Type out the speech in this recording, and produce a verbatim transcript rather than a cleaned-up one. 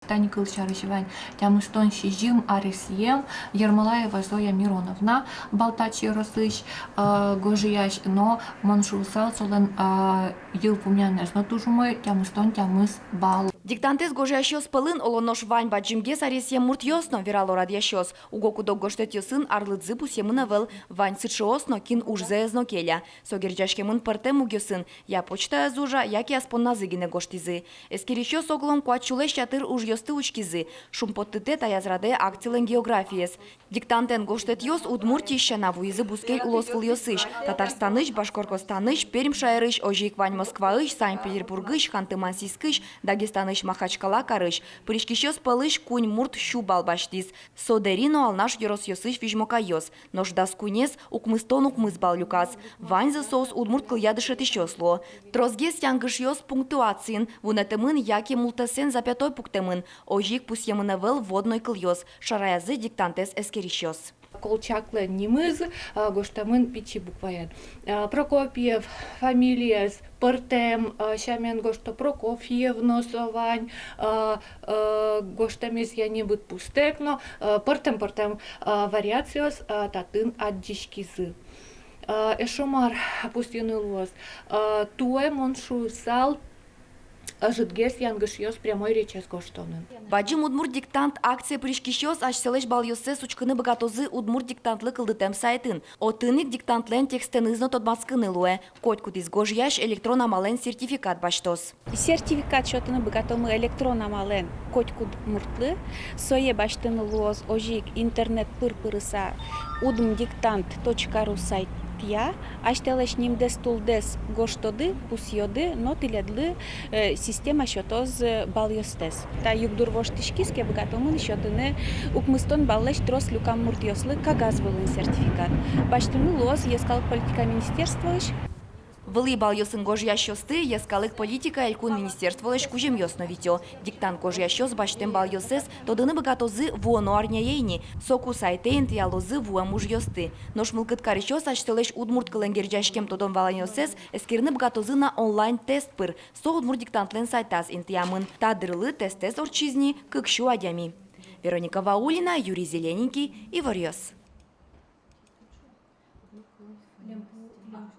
Тани кыл сярысь вань. Тямыстон сизьым аресъем Ермолаева Зоя Мироновна, Балтач ёросысь, э, гожъясь, но мон шуысал, солэн, э, йылпумъянэз но туж умой, тямыстон тямыс балл. Диктантэз гожъясьёс пӧлын, оло нош, вань бадӟымгес аресъем муртъёс но, верало радъясьёс. Уго куд-ог гожтэтъёсын арлыдзы пусъемын ӧвӧл, вань сыӵеос но, кин ужзэ ӧз но келя. Со герӟаськемын пӧртэм мугъёсын: я почтаез ужа, яке ас понназы гинэ гожтӥзы. Эскерисьёс оглом куать сюлэсь ятыр ужъёсты учкизы. Шумпоттытэ таяз радэ акцилэн географиез. Диктантэн гожтэтъёс Удмуртиысь сяна вуизы бускель улосвылъёсысь: Татарстанысь, Башкортостанысь, Пермь шаерысь, озьы ик вань Москваысь, Санкт-Петербургысь, Ханты-Мансийскысь, Дагестанысь Махачкала карысь. Пыриськисьёс пӧлысь куинь мурт сю балл басьтӥз. Со Дэри но Алнаш ёросъёсысь визьмокайёс. Нош дас куинез укмыстон укмыс балл люказ. Ваньзы соос удмурт кылъя дышетӥсьёс луо. Тросгес янгышъёс пунктуациын: вунэтэмын яке мултэсэн запятой пуктэмын. Озьы ик пусъемын ӧвӧл вводной кылъёс, шараязы диктантэз эскерисьёс. Колчаклэн нимыз, а, гожтэмын пичи букваен. А, Прокопьев фамилиез пӧртэм, а, сямен гожто, Прокофьев но со вань, а, а, гожтэмез я небыт пустэк но, а, пӧртэм-пӧртэм, а, вариациос, а, татын адӟиськизы. А, эшшо мар пусйыны луоз? А, туэ мон шуысал, ӧжытгес янгышъёс прямой речез гожтонын. Бадӟым удмурт диктант акцие пыриськисьёс асьсэлэсь балъёссэс учкыны быгатозы удмурт диктантлы кылдытэм сайтын. Отын ик диктантлэн текстэныз но тодматскыны луэ. Котькудӥз гожъясь электрон амалэн сертификат басьтоз. Сертификат сётыны быгатомы электрон амалэн котькуд муртлы. Сое басьтыны луоз озьы ик интернет пыр пырыса удмдиктант точка ру сайтъя. Асьтэлэсь нимдэс-тулдэс гожтоды, пусъёды, но тӥледлы, э, система сётоз, э, балъёстэс. Та югдур воштӥськиз ке, быгатомы ни сётыны укмыстон баллэсь трос люкам муртъёслы кагаз вылын сертификат. Басьтыны луоз Йӧскалык политика министерствоысь. Вылӥ балъёсын гожъясьёсты Йӧскалык политика элькун министерстволэсь кузьымъёс но витё. Диктант гожъясьёс басьтэм балъёссэс тодыны быгатозы вуоно арняе ини. Соку сайтэ интыялозы вуэм ужъёсты. Нош мылкыд карисьёс асьсэлэсь удмурт кылэн герӟаськем тодон-валанъёссэс эскерыны быгатозы на онлайн-тест пыр. Со удмурт диктантлэн сайтаз интыямын. Та дырлы тестэз ортчиз ни кык сю адями. Вероника Ваулина, Юрий Зелененький, «Иворъёс».